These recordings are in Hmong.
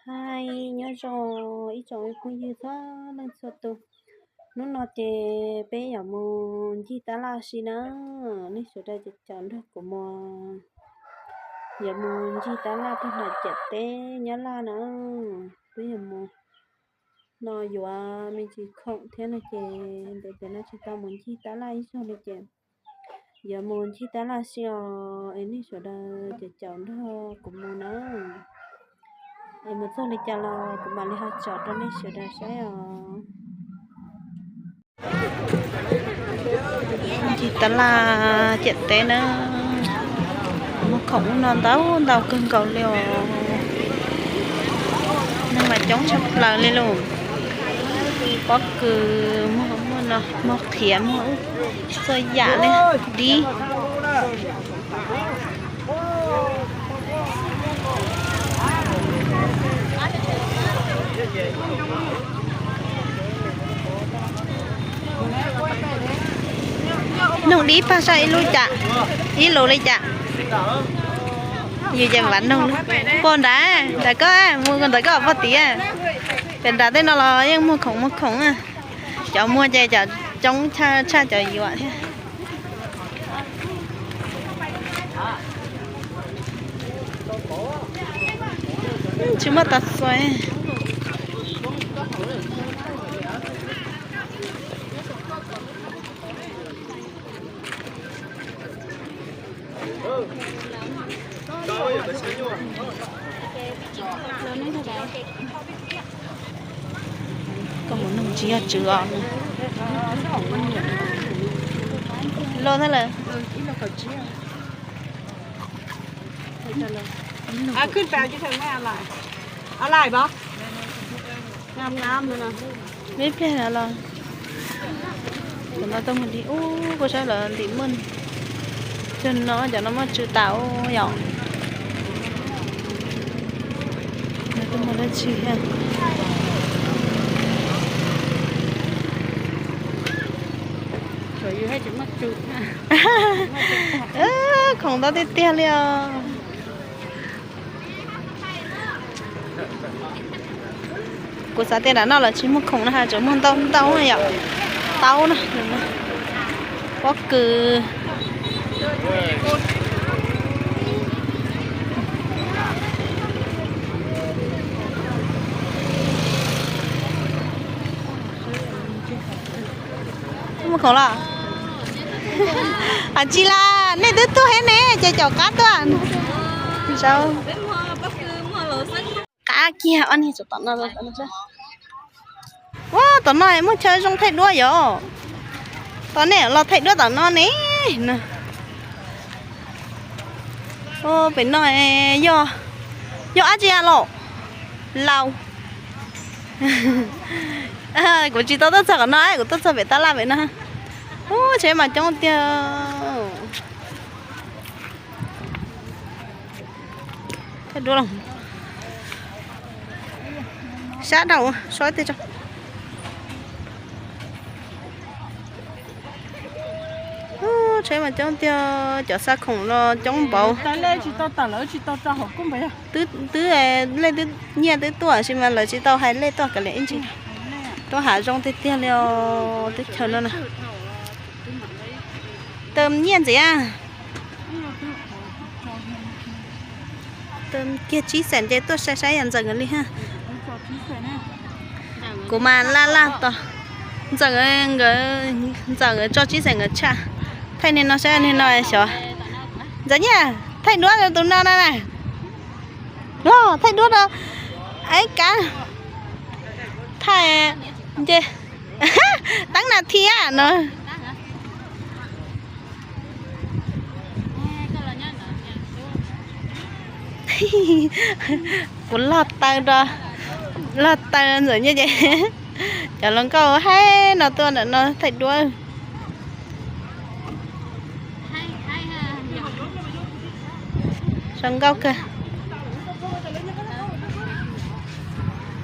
Hais nyob zoo ib tsoom phooj ywg txhua leej txhua tus. Hnub no ces peb yuav mus ncig tab laj si na. Nej sawv daws caum nrog kuv mus, yuav mus ncig tab laj puag nram ciam teb Nyab Laj na. Peb yuav mus no yuav me ntsis khoom thiab no ces ntev ntev no tsis tau mus ncig tab laj ib zaug no ces yuav mus ncig tab laj si os. Es nej sawv daws caum caum nrog kuv mus na. Es mus txog li cas los kuv mam li ho tsom rau nej sawv daws saib os. Ncig tab laj ciam teb na, muag khoom ub no ntau ntau kawg nkaus li os. Neeg mas coob tshaj plaws li lauj. Pob kws, muag, muag no, muag qhiav, muag ub txhua yam li dib. Noog dib pag saib ib lub cas, ib lus li cas. Yus ces vam noog pog nrad, nrad koj, mus ntawm koj pog tid. Pem nrad tej no los yeej muag khoom muag khoom. Cov muag ces cov coob tshaj cov yuav thiab. Tsis muaj tau xuav. Koj mus nug tsis yog tswv os. Loj thiab lawm. Ib pliag los, cov no tau mus li ub, kuj saib lawv ntim muaj. Cov no cov no muaj tsw tas ub yom. Nws tuaj mus dab tsi thiab? Khoom ntau tiag tiag li os. Kuv xav tias nram no lawv tsis muag khoom na, tseem muag ntau ntau yom. Taub na, pob kws. Muag khoom los? Hais tsis las, nej twb tuaj thiab ne, ces caum qab tuaj. Qab kiag ob niag tom no. Ua tom no muaj chaw zoo thaij duab yom. Tom nej los thaij duab tom no ne. Pem no yog, yog dab tsi los? Laus. Kuv tsis tau tuaj txog qhov no, kuv tuaj txog pem tab laj pem no. Ub, tsheb mas coob tiag. Thaij duab los. Sab dhau, so ib teg tso. Tsheb mas coob tiag, cov xa khoom los coob npaum. Twb, twb, lej twb, nyiaj twb tuaj sis mas lawv tsis tau hais lej tuaj kav liam ib ntsis. Tuaj hav zoo tiag tiag li os, teb chaws no na. Tawm nyiaj ntxiv. Tawm kiag tsib xees ces tuaj saib saib yam ntxawm nkawd li ha. Kuv mas laj laj tos. Ntxawm nkawd, ntxawm nkawd tso tsib xees nkawd tshaj. Thaij niag no saib niag no xyov. Ntxawm nyiaj, thaij duab rau tus no na na. Los thaij duab rau. Aib kav. Thaij nce. Teeb nas thi no. Kuv log taw rau, log taw ntxawm nyiaj ces cov hluas nkauj haib no tuaj ntawm no thaij duab. Zoo nkauj kawg.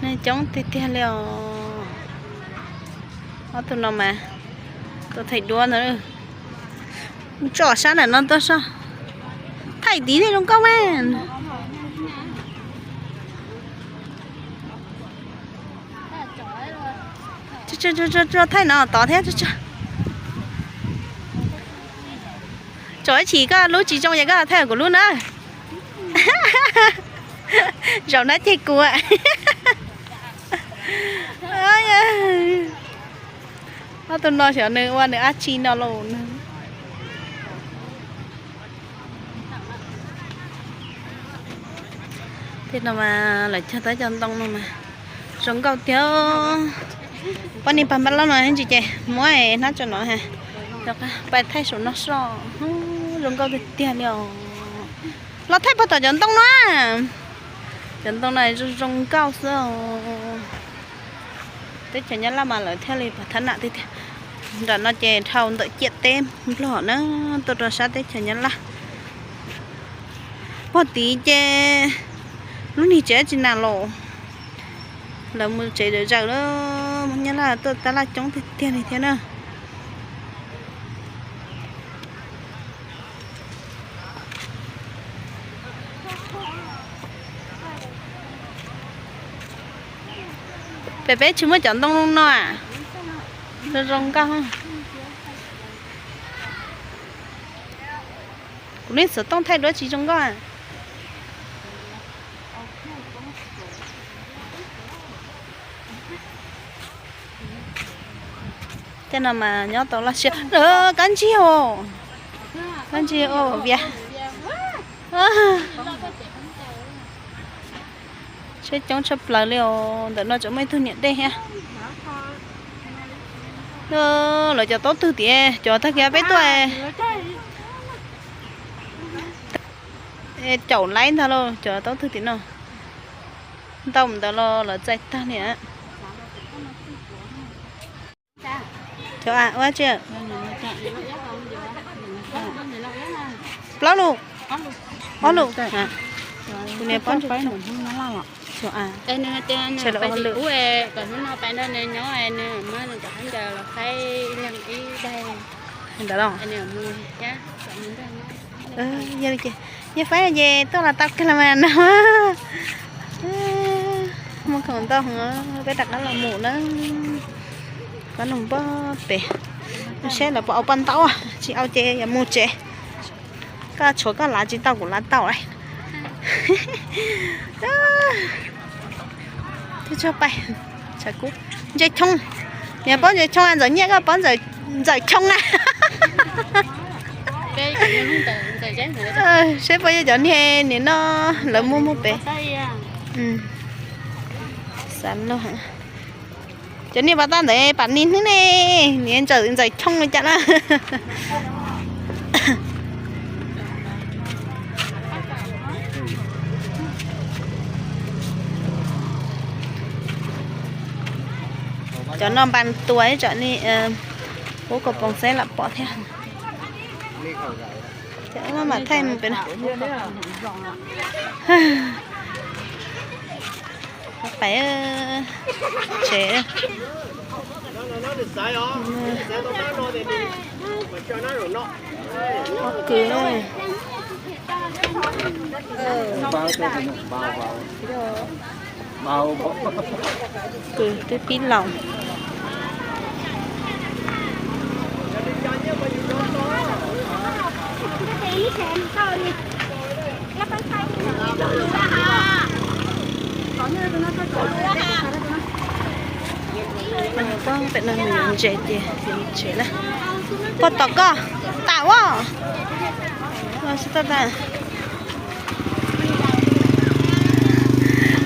Neeg coob tiag tiag li os. Ob tug no mas tuaj thaij duab ntag. Tso sab ntawm no tuaj soj. Thaij tid thiaj zoo nkauj mas. Tso thaij no tod thiab. Tso ib chim koj lub tsis zoo ces koj thaij kuv lub na. Zaum nab ceg kuv. Ob tug no xyov nws ua nws dab tsi no los nws. Tej no mas lawv cog tau cov ntoo no mas zoo nkauj tiag. Poj niam pab npaj loj no ntsis ces muab hnab tso no, pais thaij saum no soj. Zoo nkauj tiag tiag li os. Los thaij puag tom cov ntoo no. Cov ntoo no zoo zoo nkauj xwb. Teb chaws Nyab Laj mas lawv thiaj li pov thab nam tiag tiag. Nram no ces dhau ntawm ciam teb Nplog na, tuaj rau sab teb chaws Nyab Laj. Puag tid ces lub niag tsev tsis nas los, lawv mus tsev zawm zawm lawm, Nyab Laj tuaj tab laj coob tiag tiag li thiab na. Pem peb tsis muaj cov ntoo no a? Zoo zoo nkauj. Kuv leej xov tooj thaij duab tsis zoo nkauj. Tej no mas nyob tau loj siab. Kab ntsig os, kab ntsig os vias. Tsheb coob tshaj plaws li os, ntawm no tseem muaj ib tug niam dej thiab. Lawv cov taub twg tias cov tag kiag peb tuaj caum laib ntag lauj, cov taub twg tim no. Ntau ntawd los lawv txais tag li. Cov a ua tsi? Plaub lus, ob lus. Kuv niam pob ntseg. Cov a, sawv daws ua lwm. Ntawd los. Yog li ces, yog faib ces tuaj los tau kiag los mas no. Muaj khoom ntau heev, peb rov qab los mus na. Koj nug npaj pem, saib lawv puas au paj ntaub, tsis au ces yuav mus tsev. Koj tshuav koj lav tsis tau kuv lav tau lawm. Twb tsuag pais, ntses kub, ntses choo. Niam paub ntses choo a, Ntxawm Nyiaj koj paub Ntxawm Choo a? Saib puas yog cov niag nim no lawv muaj muaj pem. Xav loj. Cov niag pas tag ntawd pam nis hnub ne, niam Ntxawm, Ntxawm Choo li cas na. Cov no npas tua ib tsam li, ub, koj pom saib lam pom thiab. Cov no mam thaij mus pem no. Pais tsev. Ob kwv, kwv twb pib laus. Peb no mus yuav ntses ces yuav mus tsev na. Puas tom koj? Tam ua.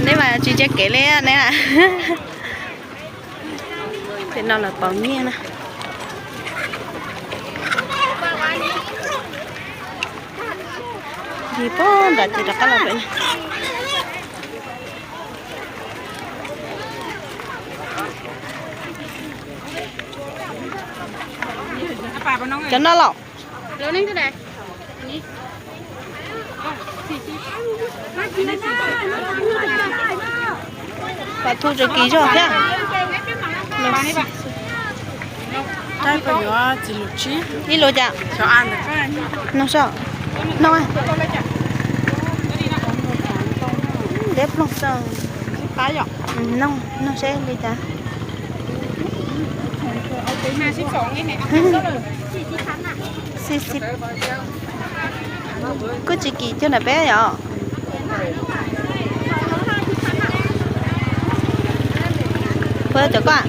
Neb mas tsis ntsia kev li neb. Pem no lawv pauv nyiaj na. Yig puag nram ces rov qab los pem no. Cov no los. Vam thu tso kis zog thiab. Ib lus cas? No so, no, deb ploog so. No, no seb li cas. Xib xib. Kuj tsis kim cuag nram peb yom. Puas cov koj?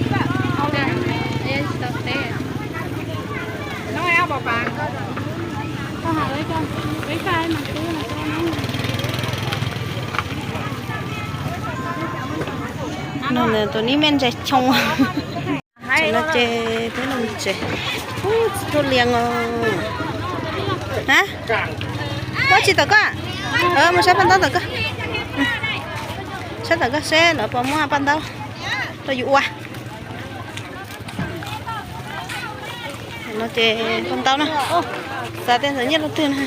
No tus nib me ntses choo. Tam no ces peb los tsev. Ub, tsis tuaj lias os. Ha, puas tsis tom koj? Mus saib paj ntaub tom koj. Saib tom koj seb lawv puas muaj paj ntaub rau yus ua. No ces paj ntaub na, xav tej ntawd nyiaj rau twg na.